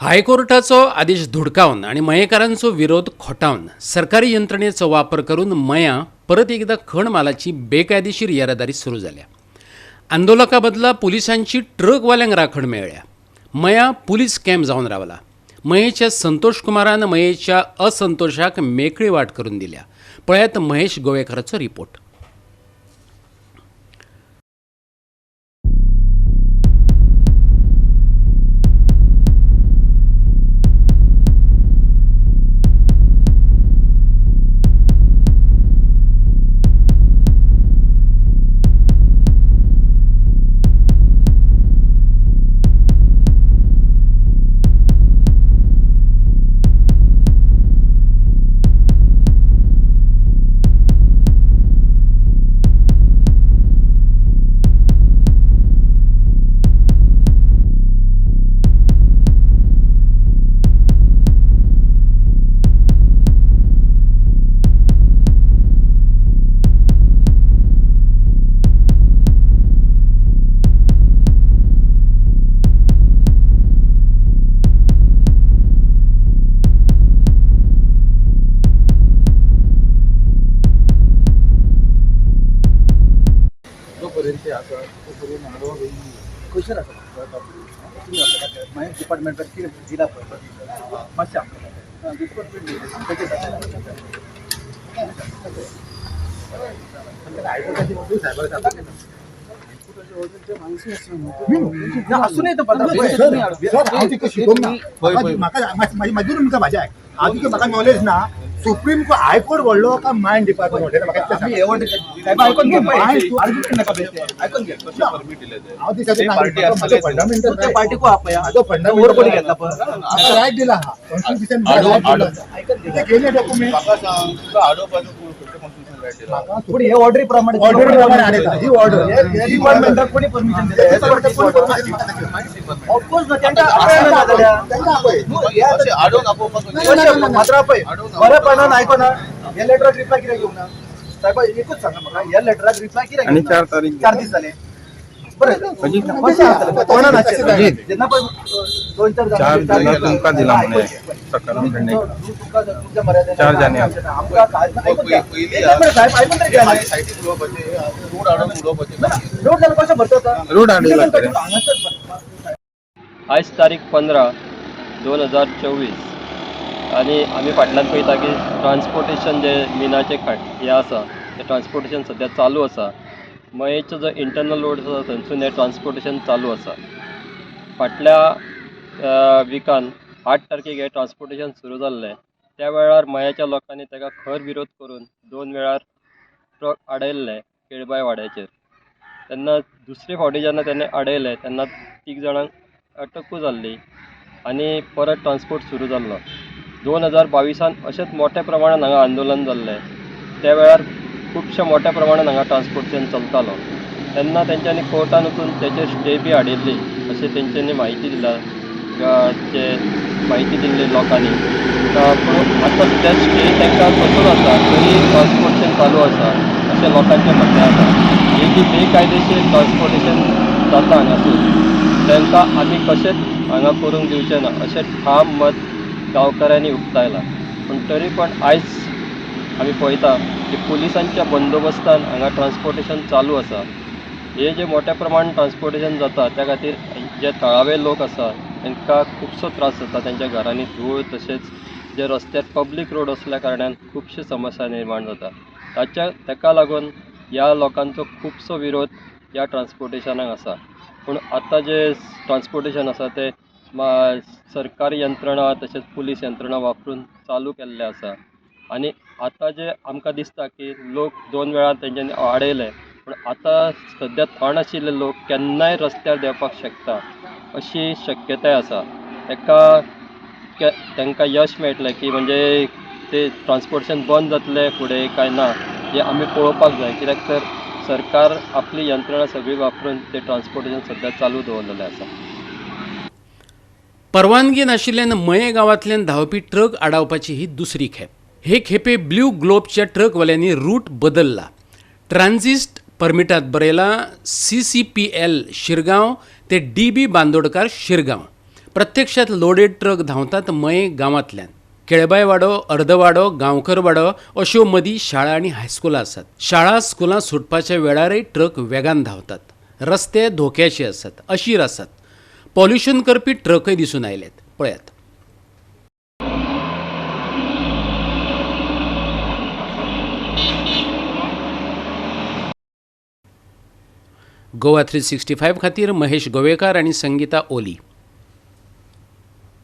हायकोर्टाचो आदेश धुडकावन आनी मयेकारांचो विरोध खोटावन सरकारी यंत्रणेचो वापर करून मयां परत एकदा खण मालाची बेकायदेशीर येरादारी सुरू जाल्या. आंदोलका बदला पुलिसांची ट्रकवाल्यांक राखण मेळ्ळ्या. मयां पुलीस कॅम्प जावन रावला. मयेच्या संतोष कुमारान मयेच्या असंतोषाक मेकळी वाट करून दिल्या. पळयात महेश गोवेकाराचो रिपोर्ट. जोपर्यंत ते आसा तोपर्यंत आडवा क्वेश्चन आसा मागीर डिपार्टमेंटान कितें दिला पळय मातशें आमकां आसून येता. सर सर, हांव तिका शिकोवंक ना. म्हाका म्हाका म्हाजी तुमकां भाशा आयक. हांव तुका म्हाका नॉलेज ना. सुप्रीम कोर्ट हायकोर्ट व्हडलो काय मायन डिपार्टमेंट व्हडलें म्हाका इतलें सांग. आयकून घे, आर्ग्युमेंट नाका बेश्टें. आयकून घे. हांव दिसाचो नागरीक. म्हाजो फंडामेंटल त्या पार्टीकू आपया म्हाजो कोणी फंडामेंटल घेतला पळय. म्हाका रायट दिला हा कॉन्स्टिट्युशन रायट दिला. ते गेले डॉक्युमेंट. म्हाका सांग, तुका आडोवपाचो खंयच्या कॉन्स्टिट्यूशन रायट दिला? म्हाका पूण हे ऑर्डरी प्रमाणे ऑर्डर प्रमाणे हाडयता ही ऑर्डर. डिपार्टमेंटाक कोणी परमिशन दिलें? ऑफकोर्स ना, तांकां आपयना ना जाल्यार. तांकां आपय. न्हू, हे आतां अशें आडोवन आपोवपाक ना, ना, ना, ना. मात्र आपय बरेपणान आयको ना. ह्या लेटराक रिप्लाय कित्याक घेवंक ना साहेबा? एकूच सांगा म्हाका, ह्या लेटराक रिप्लाय कित्याक आणि घेवंक ना? 4 तारीख. 4 दीस जाले. बरें, कशें जातलें? कोणा नाशिल्लें जेन्ना पळय दोन चार चार जाणांनी जानेवारी तुमकां दिला आयकून म्हणे घे. सकाराम भेंडे. तुमकां तुमच्या मर्यादेन 4 जानेवारी. आमकां काय आयकून घ्या. पयलीं एक मिनिट साहेब, आयकून तरी घ्या. माझी सायटीक उलोवपाचें, रोड आडोवन उलोवपाचें. रोड जाल्यार कशें भरता? रोड आडयला खरें. हांगासर आयज तारीख 15/2024 आनी आमी फाटल्यान पळयता की ट्रान्सपोर्टेशन जे मिनाचे खाट हें आसा तें ट्रान्सपोर्टेशन सद्या चालू आसा. मयेचो जो इंटरनल रोड आसा थंयसून हें ट्रान्सपोर्टेशन चालू आसा. फाटल्या विकान 8 तारखेक हें ट्रान्सपोर्टेशन सुरू जाल्लें. त्या वेळार मयेच्या लोकांनी ताका खर विरोध करून 2 वेळार ट्रक आडयल्ले केळबाय वाड्याचेर. तेन्ना दुसरे फावटी जेन्ना तेणें आडयलें तेन्ना 3 जाणांक अटकूय जाल्ली आनी परत ट्रान्सपोर्ट सुरू जाल्लो. 2022 अशेंच मोठ्या प्रमाणान हांगा आंदोलन जाल्लें. त्या वेळार खुबश्या मोठ्या प्रमाणान हांगा ट्रान्सपोर्टेशन चलतालो. तेन्ना तेंच्यांनी कोर्टान वचून तेचेर स्टे बी हाडिल्ली अशें तेंच्यांनी म्हायती दिला, जे म्हायती दिल्ली लोकांनी. पूण आतां सद्या स्टे तांकां तसोच आसा तरी ट्रान्सपोर्टेशन चालू आसा अशें लोकांचें म्हणणें आसा. ही जी बेकायदेशीर ट्रान्सपोर्टेशन जाता हांगासून तांकां आमी कशेंच हांगा करूंक दिवचें ना अशें ठाम मत गांवकारांनी उक्तायलां. पूण तरी पण आयज आमी पळयता की पुलिसांच्या बंदोबस्तान हांगा ट्रान्सपोर्टेशन चालू आसा. हे जे मोठ्या प्रमाणान ट्रान्सपोर्टेशन जाता त्या खातीर जे थळावे लोक आसा तांकां खुबसो त्रास जाता. तेंच्या घरांनी धूळ तशेंच जे रस्त्यार पब्लीक रोड आसल्या कारणान खुबश्यो समस्या निर्माण जाता. ताच्या ताका लागून ह्या लोकांचो खुबसो विरोध ह्या ट्रान्सपोर्टेशनाक आसा. पूण आतां जे ट्रान्सपोर्टेशन आसा तें सरकारी यंत्रणा तशेंच पुलीस यंत्रणा वापरून चालू केल्लें आसा. आनी आतां जे आमकां दिसता की लोक 2 वेळार तेंच्यांनी आडयले पूण आतां सद्या थंड आशिल्ले लोक केन्नाय रस्त्यार देंवपाक शकता अशी शक्यताय आसा. ताका तांकां यश मेळटलें की म्हणजे ते ट्रान्सपोर्टेशन बंद जातलें फुडें काय ना हें आमी पळोवपाक जाय. कित्याक तर सरकार आपली यंत्रणा सगळी वापरून ते ट्रान्सपोर्टेशन सद्या चालू दवरलेलें आसा. परवानगी नाशिल्ल्यान मये गांवांतल्यान धांवपी ट्रक आडावपाची ही दुसरी खेप. हे खेपे ब्ल्यू ग्लोबच्या ट्रकवाल्यांनी रूट बदलला. ट्रान्झिस्ट परमिटात बरयला CCPL Shirgaon ते DB Bandodkar Shirgaon. प्रत्यक्षात लोडेड ट्रक धांवतात मये गांवांतल्यान. केळबायवाडो, अर्दवाडो, गांवकरवाडो अश्यो मदीं शाळा आनी हायस्कुलां आसात. शाळा स्कुलां सुटपाच्या वेळारय ट्रक वेगान धांवतात. रस्ते धोक्याचे आसात, अशीर आसात. पॉल्युशन करपी ट्रकय दिसून आयल्यात. पळयात. गोवा 365 खातीर महेश गोवेकार आनी संगीता ओली.